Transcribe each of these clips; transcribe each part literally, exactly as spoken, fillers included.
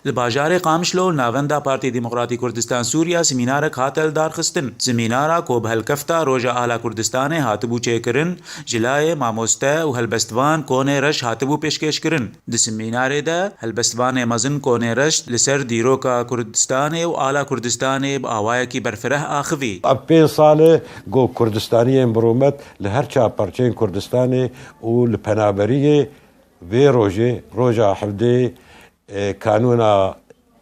Li bajarê Qamişlo li navenda Partî Demokratî Kurdistan Sûriya semînarek hate lidarxistin. Semînara ku bi helkefta Roja Ala Kurdistanê hatibû çêkirin, ji layê mamoste û helbestvan Konê Reş hatibû pêşkêşkirin. Di semînarê de helbestvanê mezin Konê Reş li ser dîroka Kurdistanê û ala Kurdistanê bi awayekî berfireh axivî. Ev pênc sal e ku Kurdistaniyên bi rûmet li her çar perçeyên Kurdistanê û li penaberiyê vê rojê, roja hevdê, e, Kanûna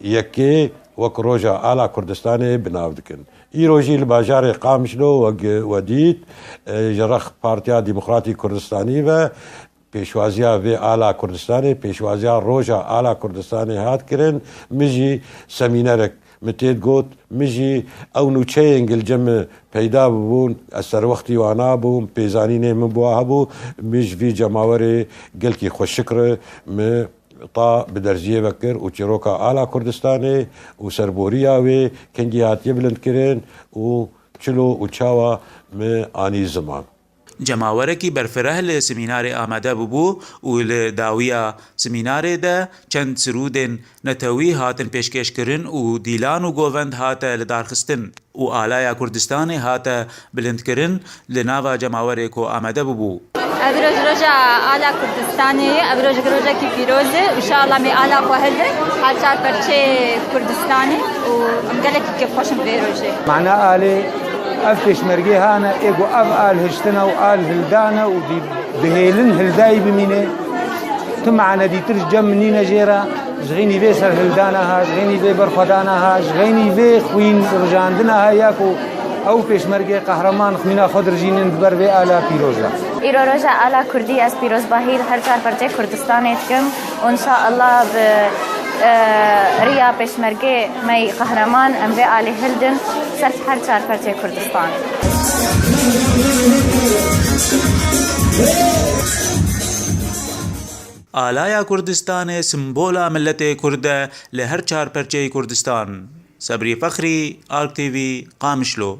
yekê wek roja ala Kurdistanê bi nav dikin. Îro jî li bajarê Qamişlo wek we dît, e, ji rex Partiya Demokratîk Kurdistanî ve pêşwaziya vê ala Kurdistanê, pêşwaziya roja ala Kurdistanê hat kirin. Min jî semînerek min tê got, min jî ew nûçeyên gilce min peyda bibûn, ez serwextî wana bûm, pêzanînê min bi wa hebû, min ji vî cemawerê gelkî xweşik re min ta bi derziyê ve kir û çîroka ala Kurdistanê û serboriya wê kengî hatiye bilindkirin û çilo û çawa min anî ziman. Cemawerekî berfireh li semînarê amade bûbû û li dawiya semînarê de çend sirûdên netewî hatin pêşkêşkirin û dîlan û govend hate lidarxistin û alaya Kurdistanê hate bilindkirin li nava cemawerê ku amade bûbû. Ev roj roja ala Kurdistanê ye, ev roj rojekî pîroz e. Înşallah me ala xwe hildin, her çar perçeyê Kurdistanê û em gelekî kêfxweş in vê rojê. Mana alê ev pêşmergê hane, ê ku ev al hiştine û al hildane û dî bihêlin hildayî bimîne. Tu mane dîtir ji cem min nîne jê re, ji xînî vê serhildana ha, ji xînî vê berxwedana ha, ji xînî vê xwîn rijandina ha ya ku ew pêşmergê qehreman xwîna xwe dirijînin di ber vê ala pîroz de. Îro roja ala Kurdî ez pîrozbahî li her çar perçeyê Kurdistanê dikim û înşaallah bi, e, riya pêşmergê me yî qehreman em vê alî hildin ser her çar perçeyê Kurdistanê. Alaya Kurdistanê simbola miletê Kurd e li her çar perçeyê Kurdistan. Sebrî Fexrî, Ark T V, Qamişlo.